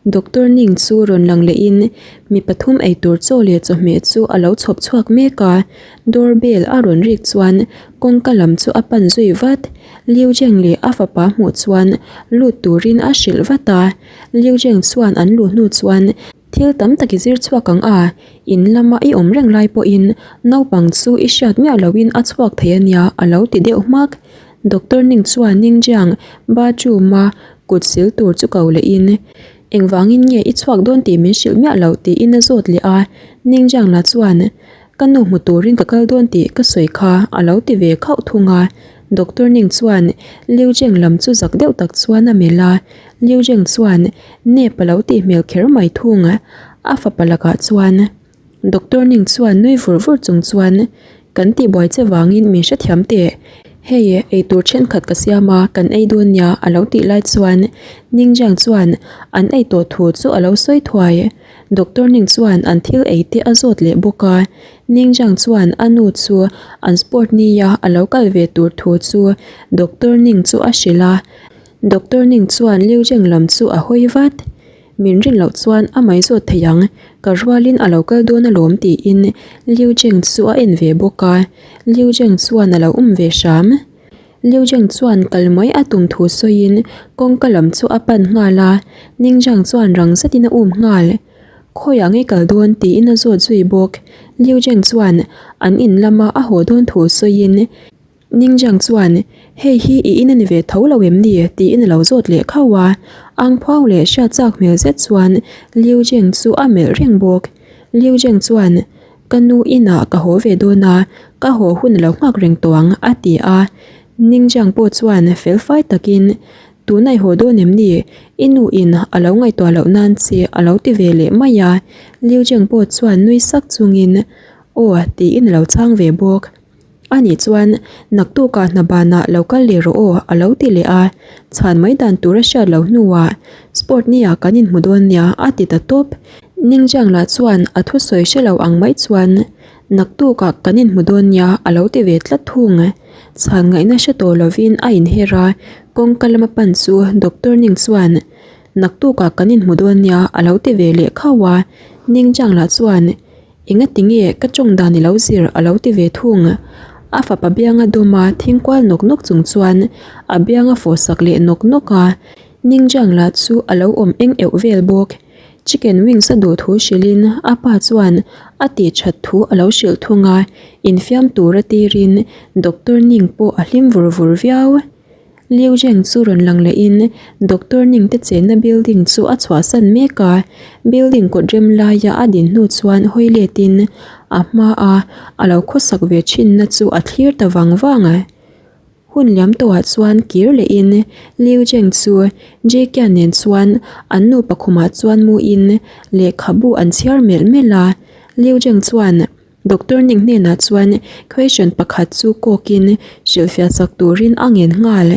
Doctor Ning chu rawn lang lehin mi pathum eitur chaw leh chawhmeh chu a lo chhawp chhuak mek a, door bell a rawn rik chuan kawngka lam chu a pan zui vat. Liu Zheng leh a fapa hmuh chuan lut turin a hrilh vat a, Liu Zheng chuan an luh hnu chuan thil tam tak i zir chhuak ang a, in lama i awm reng lai pawhin naupang chu i hriat miah lohin a chhuak thei a nia a lo ti deuh hmak. Doctor Ning chuan Ningjiang bathroom a kut sil tur chu ko lehin, Engvangin nge i chhuak dawn tih min hrilh miah loh tiin a zawt leh a, Ningjiang lah chuan, Ka nu hmu turin ka kal dawn tih ka sawi kha a lo ti ve khauh thung a. Doctor Ning chuan Liu Zheng lam chu zak deuh tak chuan a melh a, Liu Zheng chuan nep a lo tih hmel kher mai thung a fapa lakah chuan. Doctor Ning chuan nui vur vur chung chuan, Kan tihbuai che vangin min hrethiam teh. Hei, eitur thenkhat ka siam a, kan ei dawn nia a lo tih lai chuan Ning Jiang chuan an ei tawh thu chu a lo sawi thuai. Doctor Ning chuan an thil ei te a zawt leh bawk a, Ning Jiang chuan a nu chu an sport nia a lo kal ve tur thu chu Doctor Ning chu a hrilh a. Doctor Ning chuan Liu Zheng lam chu a hawi vat. Min rin loh chuan a mai zawt thei ang, ka rualin a lo kal dawn alawm tiin Liu Zheng chu a en ve bawk a, Liu Zheng chuan a lo um ve hram. Liu Zheng chuan kal mai a tum thu sawiin kawngka lam chu a pan nghal a, Ning Zhang chuan rang zetin a um nghal. Khawiah ngei kal dawn tiin a zawt zui bawk. Liu Zheng chuan an in lama a haw dawn thu sawiin Ning Zhang chuan, Hei hi i in a ni ve tho lo em ni? tiin a lo zawt leh khauh a. Ang phuau leh hriat chak hmel zet chuan Liu Zheng chu a melh reng bawk. Liu Zheng chuan, Ka nu inah ka haw ve dawn a, ka haw hun a lo nghak reng tawh ang, a ti a. Ning Zhang pawh chuan fel fai takin, Tuna i haw dawn em ni? I nu in a lo ngaihtuah loh nan che a lo ti ve leh mai a. Liu Zheng pawh chuan nui sak chungin, Aw, tiin a lo chhang ve bawk. Ani chuan, Naktukah hna banah lo kal leh rawh aw, a lo ti leh a. Chhan mai dan tur a hriat loh hnuah, Sport nia kan inhmu dawn nia, a ti ta tawp. Ningjiang lah chuan a thusawi hre lo ang mai chuan, Naktukah kan inhmu dawn nia, a lo ti ve tlat thung. Chhan ngaihna hre tawh lovin a inher a, kawngka lama pan chu Doctor Ning chuan, Naktukah kan inhmu dawn nia, a lo ti ve leh khauh a. Ningjiang lah chuan, Engati nge ka tawng dan i lo zir a lo ti ve thung. A fapa bianga dawma thing kual nawk nawk chung chuan a bianga fawh sak leh nawk nawk a. Ningjiang lah chu a lo awm eng euh vel bawk. Chicken wings a duh thu hrilhin a pa chuan a tih that thu a lo hrilh thung a, infiam tura tirin Doctor Ning pawh a hlim vur vur viau. Liu Zheng chu rawn lang lehin Doctor Ning te chenna building chu a chhuahsan mek a, building kawt rem laia a din hnu chuan hawi letin a hma a a lo khawsak ve thinna chu a thlir ta vang vang a. Hun liam tawhah chuan kir lehin Liu Zheng chu Jia nen chuan an nupa khumah chuan muin lehkhabu an chhiar melh melh a, Liu Zheng chuan Doctor Ning hnenah chuan question pakhat chu kawkin hrilhfiah chak turin a ngen nghal.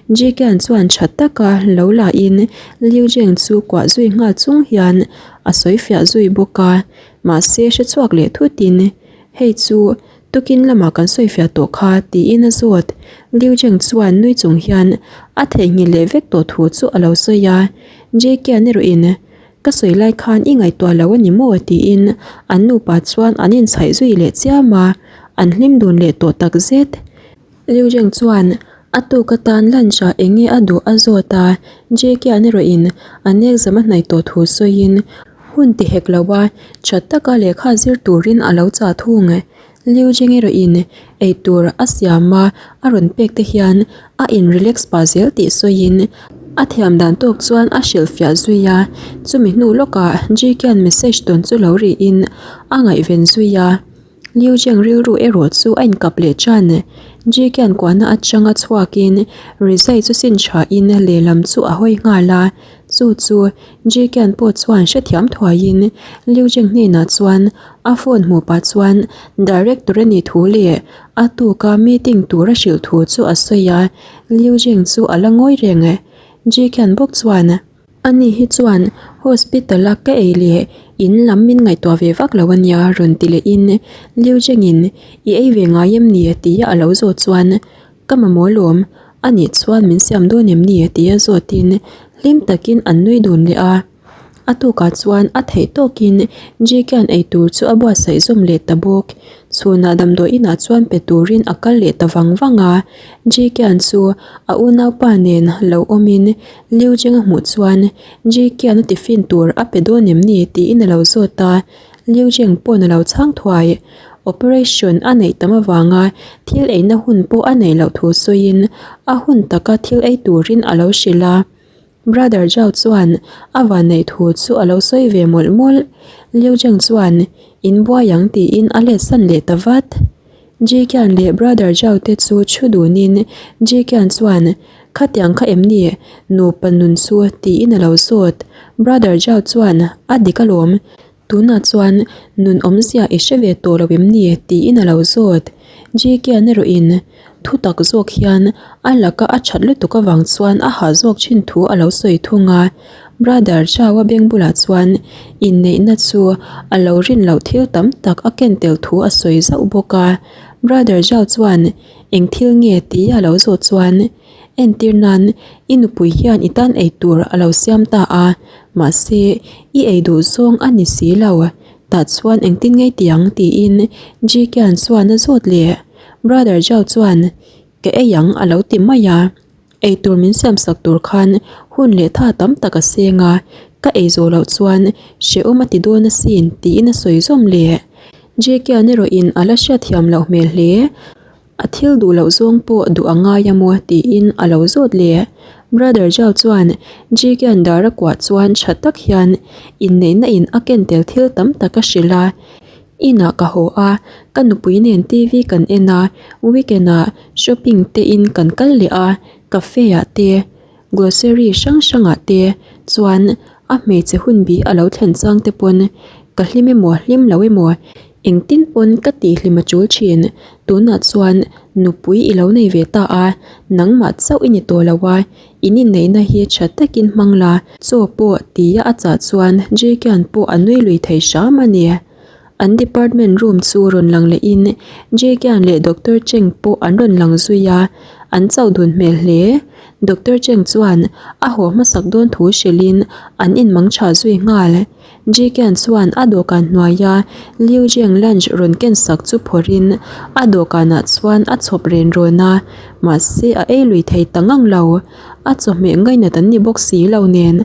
Jikian chuan tha taka lo lahin Liu Zheng chu kuah zui nghal chung hian a sawifiah zui bawk a. Mahse hre chhuak leh thutin, Hei chu tukin lamah kan sawifiah tawh kha tiin a zawt. Liu Zheng chuan nui chung hian a theihnghilh leh vek tawh thu chu a lo sawi a. Jikian erawhin Ka sawi lai khan i ngaihtuah lo a ni maw? tiin an nupa chuan an inchhaih zui leh chiam a, an hlim dun leh tawh tak zet. Liu Zheng chuan a tuk atan lunch ah eng nge a duh a zawt a, JK-a'n erawhin an exam a hnaih tawh thu sawiin hun ti hek lo a, tha taka lehkha zir turin a lo chah thung. Liu Jing erawhin eitur a siam a, a rawn pek te hian a in relax pah zel tih sawiin a thiam dan tawk chuan a hrilhfiah zui a, chumi hnu lawkah Ji Kian message tawn chu lo rihin a ngaihven zui a, Liu Jing rilru erawh chu a inkap leh tan. Ji Kian kuahna atanga chhuakin rizai chu sin thain lehlam chu a hawi nghal a, chu chu Ji Kian pawh chuan hrethiam thuaiin Liu Jing hnenah chuan A phone hmuh pah chuan director a nih thu leh a tuka meeting tur a hrilh thu chu a sawi a, Liu Jing chu a la ngawi reng. Ji Qian bawk chuan, Ani hi chuan hospital a ka ei leh in lam min ngaihtuah ve vak lo a nia rawn ti lehin Liu Jing in i ei ve ngai em ni tia a lo zawt chuan ka mamawh lawm anih chuan min siam dawn em ni tia zawtin hlim takin an nui dun leh a. A tukah chuan a theih tawkin Jkian eitur chu a buatsaih zawm leh ta bawk. Chhunah damdawi inah chuan pe turin a kal leh ta vang vang a. Jkian chu a unaupa nen lo awmin Liu Jing a hmuh chuan Jkian a tiffin tur a pe dawn em ni tiin a lo zawt a. Liu Jing pawn a lo chhang thuai. Operation a neih tam avanga thil eina hun pawh a neih loh thu sawiin a hun taka thil ei turin a lo hrilh a. Brother Zhao chuan a vanneih thu chu a lo sawi ve mawlh mawlh. Liu Zheng chuan in buai ang tiin a let san leh ta vat. Ji Qian leh Brother Zhao te chu thu dunin Ji Qian chuan Khatiang kha em ni nupa nun chu tiin a lo zawt. Brother Zhao chuan a dik alawm. Tunah chuan nun awmzia i hre ve tawh lo em ni? tiin a lo zawt. JK-a erawhin thu tak zawk hian a laka a that lutuk avang chuan a hah zawk thin thu a lo sawi thung a. Brother Chau-a beng bulah chuan inneihna chu a lo rin loh thil tam tak a ken tel thu a sawi zauh bawk a. Brother Chau chuan eng thil nge tia a lo zawh chuan Entir nan, i nupui hian i tan ei tur a lo siam ta a, mahse, i ei duh zawng a ni si lo. Tah chuan engtin ngei ti ang? tiin Jikian chuan a zawt leh. Brother Zhao chuan, Ka ei ang a lo ti mai a. Ei tur min siamsak tur khan hun leh tha tam tak a seng a, ka ei zawh loh chuan hrehawm a ti dawn asin tiin a sawi zawm leh. Jikian erawhin a la hriatthiam loh hmel hle. A thil duh loh zawng pawh duh a ngai a maw tiin a lo zawt leh. Brother Zhao chuan Jikian dar a kuah chuan tha tak hian inneihna in a ken tel thil tam tak a hrilh a. Inah ka haw a, ka nupui nen TV kan en a, weekend ah shopping te in kan kal leh a, cafe ah te. Grocery hrang hrangah te chuan a hmeichhe hun bih a lo thlen chang te pawn ka hlim emaw hlim lo emaw engtin pawn ka tih hlim a tul thin. Tunah chuan nupui i lo nei ve ta a, nangmah chauh i ni tawh lo a, in inneihna hi tha takin hmang la, chaw pawh tia a chah chuan Jkian pawh a nui lui thei hram a ni. An department room chu rawn lang lehin Jkian leh Doctor Cheng pawh an rawn lang zui a, an chauh dun hmel hle. Doctor Cheng chuan a haw hmasak dawn thu hrilhin an inmang tha zui nghal. Jkian chuan a dawhkan hnuaia Liu Zheng lunch rawn ken sak chu phawrhin a dawhkanah chuan a chhawp ren rawn a, mahse a ei lui thei ta ngang lo. A chawhmeh ngainat an ni bawk si lo nen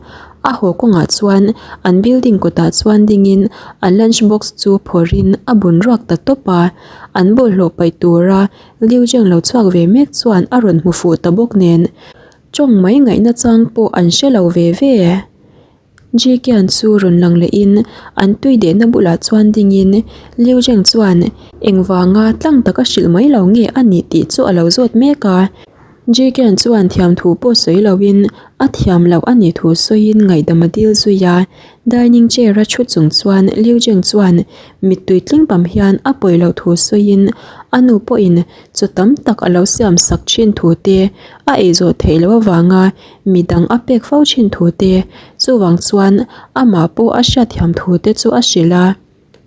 A haw kawngah chuan an building kawtah chuan dingin a lunch box chu phawrhin a bun ruak ta tawp a, an bawlhhlawh paih tura Liu Zheng lo chhuak ve mek chuan a rawn hmu fuh ta bawk nen tawng mai ngaihna chang pawh an hre lo ve ve. Ji Qian chu rawn lang lehin an tui dehna bulah chuan dingin Liu Zheng chuan engvanga tlang taka hrilh mai lo nge a nih tih chu a lo zawt mek a. Jikian chuan thiamthu pawh sawi loin a thiam loh a nih thu sawiin ngaihdam a dil zui a. Dining chair a thu chung chuan Liu Zheng chuan mittui tling pam hian a pawi loh thu sawiin a nu pawhin chaw tam tak a lo siam sak thin thu te, a ei zawh theih loh avanga midang a pek fo thin thu te, chuvang chuan amah pawh a hriatthiam thu te chu a hrilh a.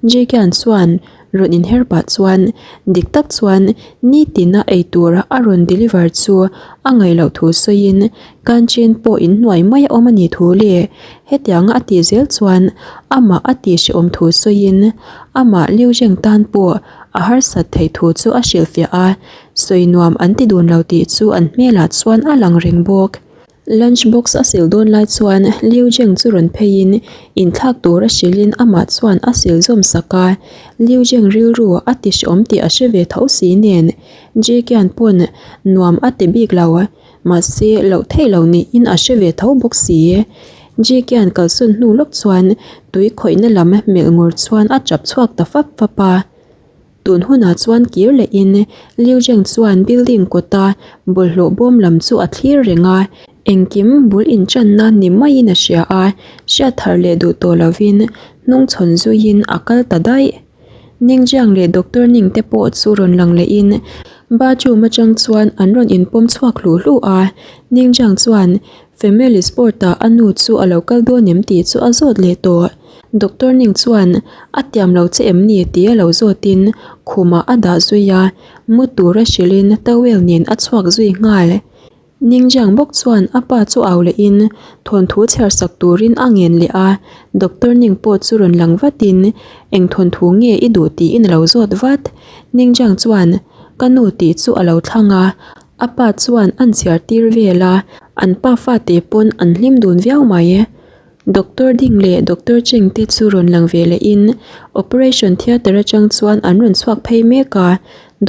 Jikian chuan rawn inher pah chuan dik tak chuan nitina ei tur a rawn deliver chu a ngaih loh thu sawiin canteen pawh inhnuai mai a awm a nih thu leh hetianga a tih zel chuan amah a tih hrehawm thu sawiin amah Liu Zheng tan pawh a harsat theih thu chu a hrilhfiah a, sawi nuam an ti dun lo tih chu an hmelah chuan a lang reng bawk. Lunch box a sil dawn lai chuan Liu Zheng chu rawn pheiin inthlak tur a hrilhin amah chuan a sil zawm sak a. Liu Zheng rilru a ti hrehawm tih a hre ve tho si nen Ji Qian pawn nuam a ti bik lo. Mahse loh theih lo niin a hre ve tho bawk si. Ji Qian kalsawn hnu lawk chuan tui khawihna lam melh ngur chuan a chap chhuak ta fap fap a. Tun hunah chuan kir lehin Liu Zheng chuan building kawta bawlhhlawh bawm lam chu a thlir reng a, engkim bul inchanna ni maiin a hria a, hriat thar leh duh tawh lovin hnungchhawn zuiin a kal ta daih. Ning Jiang leh Doctor Ning te pawh chu rawn lang lehin bathroom atang chuan an rawn inpawm chhuak hluh hluh a, Ning Jiang chuan Family Sport ah a nu chu a lo kal dawn em tih chu a zawt leh tawh. Doctor Ning chuan a tiam lo che em ni tih a lo zawtin khumah a dah zui a, mu tura hrilhin towel nen a chhuak zui nghal. Ningjiang bawk chuan a pa chu au lehin thawnthu chhiar sak turin a ngen leh a, Doctor Ning pawh chu rawn lang vatin eng thawnthu nge i duh tiin a lo zawt vat. Ningjiang chuan ka nu tih chu a lo thlang a, a pa chuan an chhiar tir vel a, an pa fate pawn an hlim dun viau mai. Doctor Ding leh Doctor Cheng te chu rawn lang ve leh in operation theatre atang chuan an rawn chhuak phei mek a,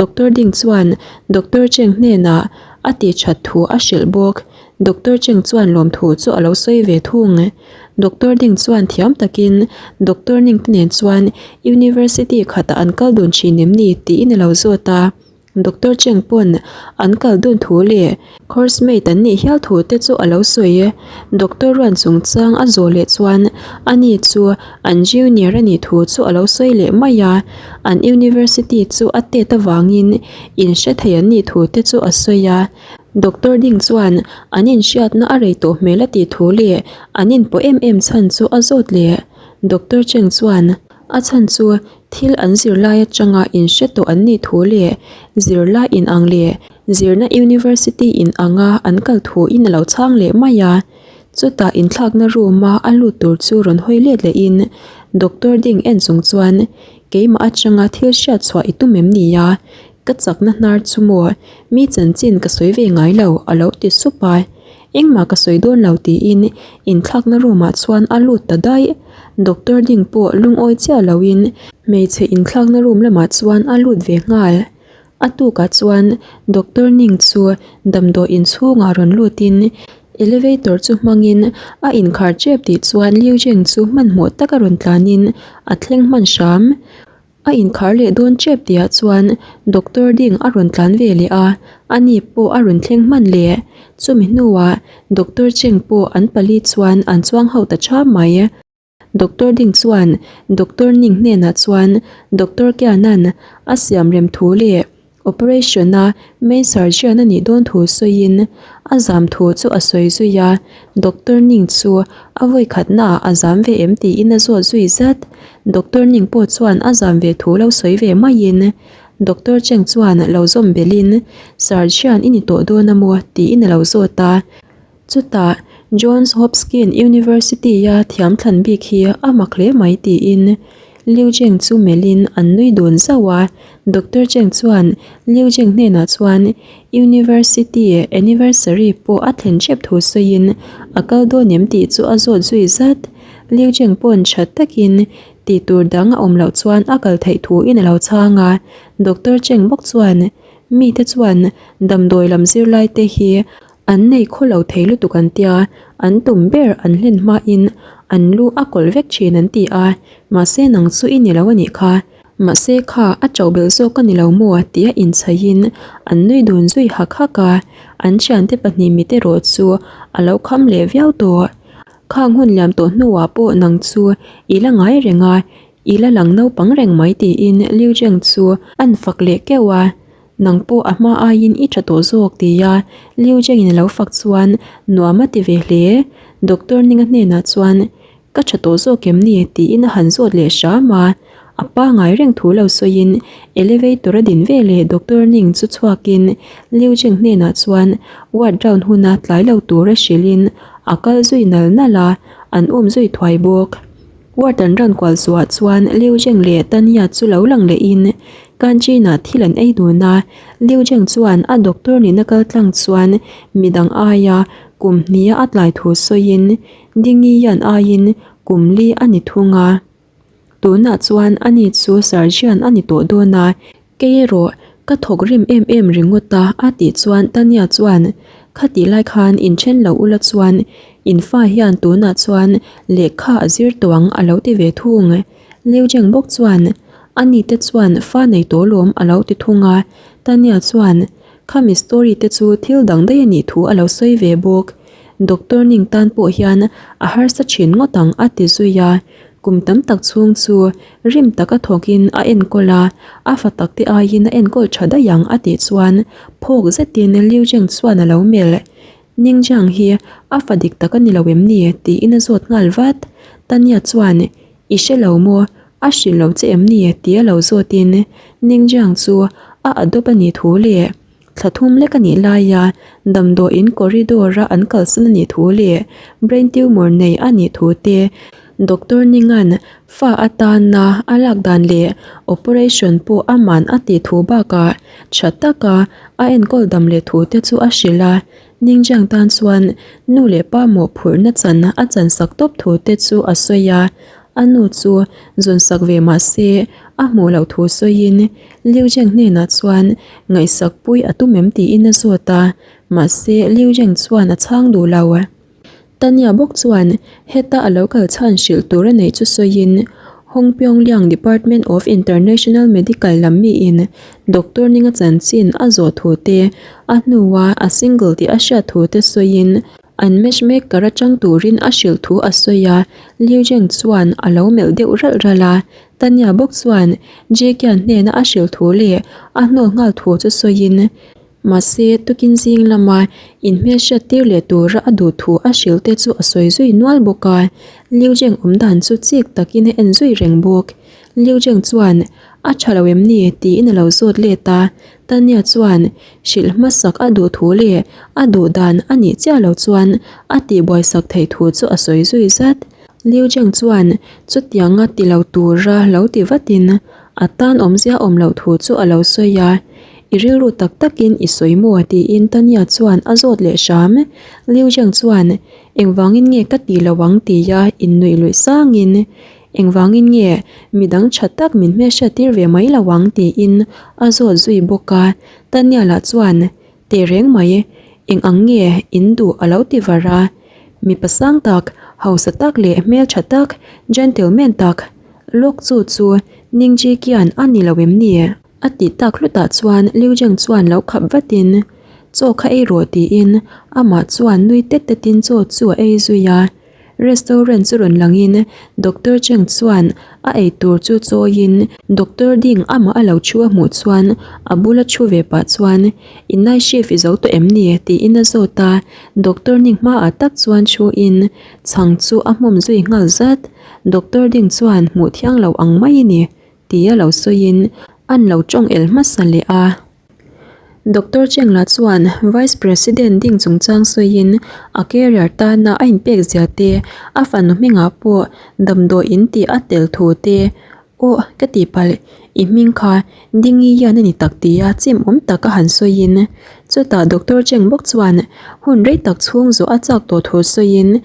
Doctor Ding chuan Doctor Cheng hnenah a tih that thu a hrilh bawk. Doctor Cheng chuan lawmthu chu a lo sawi ve thung. Doctor Ding chuan thiam takin Doctor Ning te nen chuan University khatah an kal dun thin em ni tiin a lo zawt a. Doctor Cheng pawn an kal dun thu leh course mate an nih hial thu te chu a lo sawi. Doctor Ruan chungchang a zawh leh chuan ani chu an junior a nih thu chu a lo sawi leh mai a, an university chu a tet avangin inhre thei an nih thu te chu a sawi a. Doctor Ding chuan an inhriatna a rei tawh hmel a tih thu leh an inpawh em em chhan chu a zawt leh. Doctor Cheng chuan a chhan chu Thil an zirlai atanga inhre tawh an nih thu leh zirlai in ang leh zirna university in anga an kal thu in a lo chhang leh mai a. Chutah inthlakna room a a lut tur chu rawn hawi let leh in doctor ding en chung chuan keimah atanga thil hriat chhuah i tum em ni a? Ka chakna hnar chu maw mi chanchin ka sawi ve ngai lo a lo ti sup a. Engmah ka sawi dawn lo tiin inthlakna room ah chuan a lut ta daih. Doctor ding pawh lungawi chiah loin hmeichhe inthlakna room lamah chuan a lut ve nghal. A tukah chuan doctor Ning chu damdawi inchhungah rawn lutin elevator chu hmangin a inkhar tep tih chuan Liu Zheng chu hmanhmawh taka rawn tlanin a thleng hman hram. A inkhar leh dawn tep tihah chuan doctor ding a rawn tlan ve leh a, ani pawh a rawn thleng hman leh. Chumi hnuah doctor Cheng pawh an pali chuan an chuang ho ta tha mai. Doctor ding chuan doctor Ning hnenah chuan doctor Kiana'n a siam rem thu leh Operation a main surgeon a nih dawn thu sawiin a zam thu chu a sawi zui a, doctor Ning chu a vawi khatnaah a zam ve em tiin a zawt zui zat. Doctor Ning pawh chuan a zam ve thu lo sawi ve maiin doctor Cheng chuan lo zawm belhin surgeon i ni tawh dawn a maw tiin a lo zawt a. Chutah, Johns Hopkins University-a thiam thlan bik hi a mak hle mai tiin Liu Zheng chu melhin an nui dun zauh a. Doctor Zheng chuan Liu Zheng hnenah chuan University anniversary pawh a thlen hrep thu sawiin a kal dawn em tih chu a zawt zui zat. Liu Zheng pawn tha takin tih tur dang a awm loh chuan a kal theih thuin a lo chhang a. Doctor Zheng bawk chuan mite chuan damdawi lam zirlaite hi An nei khaw lo thei lutuk an tia, an tum ber an hlen hmain an lu a kawlh vek thin an ti a, mahse nang chu i ni lo a nih kha. Mahse kha a chauh belh zawk a ni lo maw tia inchhaiin an nui dun zui hak hak a, an thiante pahnih mit erawh chu a lo kham leh viau tawh. Khang hun liam tawh hnuah pawh nang chu i la ngai reng a, i la lang naupang reng mai tiin Liu Zheng chu an fak leh keuh a. Nang pawh a hma aiin i tha tawh zawk tia Liu Zhengin a lo fak chuan nuam a ti ve hle. Doctor Ninga hnenah chuan Ka tha tawh zawk em ni? tiin a han zawt leh hram a. A pangai reng thu lo sawiin elevator a din ve leh Doctor Ning chu chhuakin Liu Zheng hnenah chuan ward round huna tlai lo tura hrilhin a kal zui nal nal a, an um zui thuai bawk. Ward an rawn kual zuah chuan Liu Zheng leh Tanya chu lo lang lehin Kanchina thil an ei dun a, Liu Zheng chuan a doctor nihna kal tlang chuan midang aia kum hniha a tlai thu sawiin Dingi Yan aiin kum li a ni thung a. Tunah chuan ani chu surgeon a ni tawh dawn a, Kei erawh ka thawk rim em em ringawt a a tih chuan Tanya chuan Khatih lai khan inthen lo ula chuan in fa hian tunah chuan lehkha a zir tawh ang a lo ti ve thung. Liu Zheng bawk chuan Ani te chuan fa nei tawh lawm a lo ti thung a, Tanya chuan Khami story te chu thil dang daih a nih thu a lo sawi ve bawk. Doctor Ning tan pawh hian a harsa thin ngawt ang a ti zui a. Kum tam tak chhung chu rim taka thawkin a enkawl a, a fa tak te aiin a enkawl tha daih ang a tih chuan phawk zetin Liu Zheng chuan a lo melh. Ning Zhang hi a fa dik tak a ni lo em ni? tiin a zawt nghal vat. Tanya chuan, I hre lo maw? A hrilh lo che em ni? tia lo zawtin Ning Zhang chu a adopt a nih thu leh. Thla thum lek a nih laia damdawiin corridor-a an kalsan a nih thu leh brain tumor nei a nih thu te doctor Ninga'n fa atana a lak dan leh operation pawh aman a tih thu bakah tha taka a enkawl dam leh thu te chu a hrilh a. Ningjiang tan chuan nu leh pa mawhphurhna chan a chansak tawp thu te chu a sawi a. A nu chu zawnsak ve mah se a hmuh loh thu sawiin Liu Zheng hnenah chuan ngaihsak pui a tum em tiin a zawt a, mahse Liu Zheng chuan a chhang duh lo. Tanya bawk chuan heta a lo kal chhan hrilh tur a neih chu sawiin Hong Pyongyang Department of International Medical lam miin doctor ninga chanchin a zawh thu te, a hnua a single tih a hriat thu te sawiin An matchmaker atang turin a hrilh thu a sawi a, Liu Zheng chuan a lo melh deuh ralh ralh a. Tanya bawk chuan Jie Qian hnena a hrilh thu leh a hnawl nghal thu chu sawiin, mahse tukin zing lama inhmelhriat tir leh tura a duh thu a hrilh te chu a sawi zui nual bawk a. Liu Zheng awm dan chu chik takin a en zui reng bawk. Liu Zheng chuan, A tha lo em ni? tiin a lo zawt let a. Tanya chuan hrilh hmasak a duh thu leh a duh dan a nih chiah lo chuan a tihbuaisak theih thu chu a sawi zui zat. Liu Zheng chuan chutianga ti lo tura lo ti vatin a tan awmzia awm loh thu chu a lo sawi a, I rilru tak takin i sawi maw? tiin Tanya chuan a zawt leh hram. Liu Zheng chuan engvangin nge ka ti lo ang tia innuih luih sangin Engvangin nge midang tha tak min hmelhriat tir ve mai lo ang tiin a zawt zui bawk a, Tanya lah chuan teh reng mai, eng ang nge in duh a lo ti var a, mipa sang tak, hausa tak leh hmeltha tak, gentleman tak, lawk chu chu Ningji kian a ni lo em ni? A tih tak hlutah chuan Liu Zheng chuan lo khap vatin, Chaw kha ei rawh tiin amah chuan nui tet tetin chaw chu a ei zui a. Restaurant chu rawn langin Doctor Cheng chuan a ei tur chu chawiin Doctor Ding amah a lo thu a hmuh chuan a bula thu ve pah chuan I night shift i zo tawh em ni? tiin a zawt a, Doctor Ning hmaah tak chuan thuin chhang chu a hmawm zui nghal zat. Doctor Ding chuan hmuh thiang lo ang mai i ni tia lo sawiin an lo tawng el hmasa leh a. Doctor Cheng lah chuan Vice President ding chungchang sawiin a career tana a inpek zia te, a fanu hmingah pawh damdawi in tih a tel thu te, Aw ka tih palh, i hming kha Dingi hian a ni tak tia chim awm tak a han sawiin chutah Doctor Cheng bawk chuan hun rei tak chhung zawh a chak tawh thu sawiin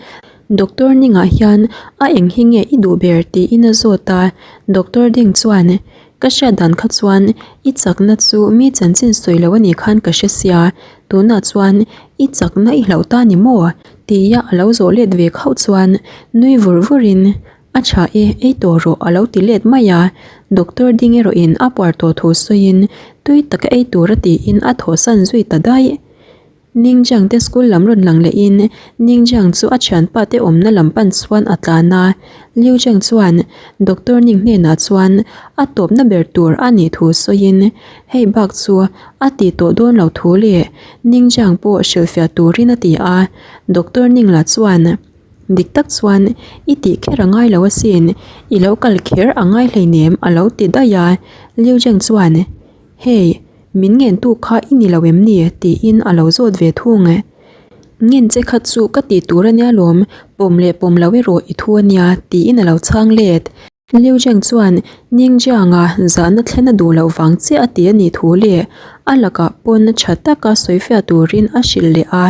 Doctor Ningah hian a eng hi nge i duh ber tiin a zawt a, Doctor Ding chuan Ka hriat dan kha chuan i chakna chu mi chanchin sawi lo a nih khan ka hre sia, tunah chuan i chakna i hlauh ta ni maw? Tia a lo zawh let ve khauh chuan nui vur vurin a tha e, ei tawh rawh a lo ti let mai a, doctor ding erawhin a puar tawh thu sawiin tui taka ei tur a tiin a thawhsan zui ta daih. Ningjiang te school lam rawn lang lehin Ningjiang chu a thianpa te awmna lam pan chuan a tlan a, Liu Zheng chuan Doctor Ning hnenah chuan a tawpna ber tur a nih thu sawiin hei bak chu a tih tawh dawn lo thu leh Ningjiang pawh hrilhfiah turin a ti a, Doctor Ning lah chuan Dik tak chuan i tih kher a ngai lo asin, i lo kal kher a ngai hleinem a lo ti daih a, Liu Zheng chuan Hei, min ngentu kha i ni lo em ni? tiin a lo zawt ve thung. Ngen che kha chu ka tih tur a nia lawm, pawm leh pawm lo erawh i thu a nia, tiin a lo chhang let. Liu Zheng chuan Ningjianga zahna thlen a duh loh vang chiah a ti a nih thu leh a lakah pawn tha taka sawifiah turin a hrilh leh a.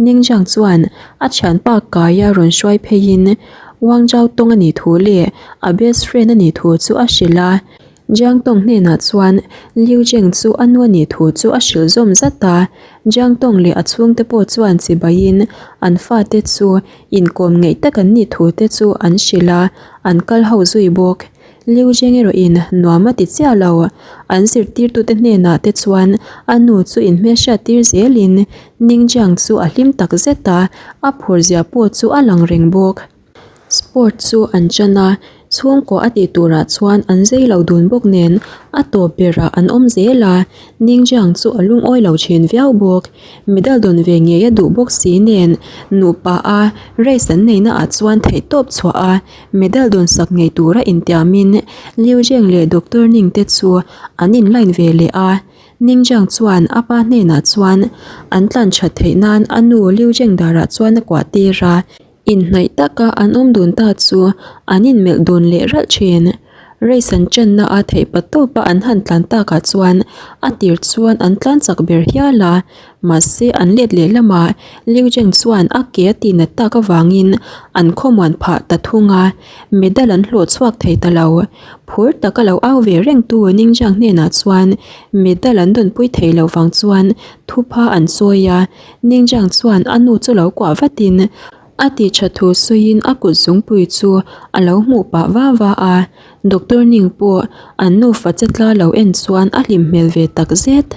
Ningjiang chuan a thianpa Kaia rawn hruai pheiin Wang Zhao tawng a nih thu leh a best friend a nih thu chu a hrilh a. Jiang Tong hnenah chuan Liu Zheng chu a nu a nih thu chu a hrilh zawm zat a. Jiang Tong leh a chhungte pawh chuan chibaiin an fate chu inkawm ngeih tak an nih thu te chu an hrilh a, an kal ho zui bawk. Liu Zheng erawhin nuam a ti chiah lo. An zirtirtute hnenah te chuan a nu chu inhmelhriat tir zelin Ning Jiang chu a hlim tak zet a, a phurzia pawh chu a lang reng bawk. Sport chu an chan a, chhungkaw a tih turah chuan an zei lo dun bawk nen a tawp berah an awm zel a, Ningjiang chu a lungawi lo thin viau bawk. Medal dawn ve ngei a duh bawk si nen nupa a race an neihna ah chuan theihtawp chhuah a medal dawn sak ngei tura intiamin Liu Zheng leh Doctor Ning te chu an in line ve leh a. Ningjiang chuan a pa hnenah chuan an tlan that theih nan a nu Liu Zhengdarah chuan a kuah tir a. Inhnaih taka an awm dun ta chu an inmelh dun leh ralh thin. Race an channa a theih pa tawpa an han tlan takah chuan a tir chuan an tlan chak ber hial a, mahse an let leh lamah Liu Zheng chuan a ke a tihnat tak avangin an khawmuan phah ta thung a, medal an hlawh chhuak thei ta lo. Phur taka lo au ve rengtu Ningjiang hnenah chuan medal an dawnpui thei lo vang chuan thupha an chawi a, Ningjiang chuan a nu chu lo kuah vatin a ti tha thu sawiin a kut zungpui chu a lo hmuh pah va va a, Doctor Ning pawh an nufa chetla lo en chuan a hlim hmel ve tak zet.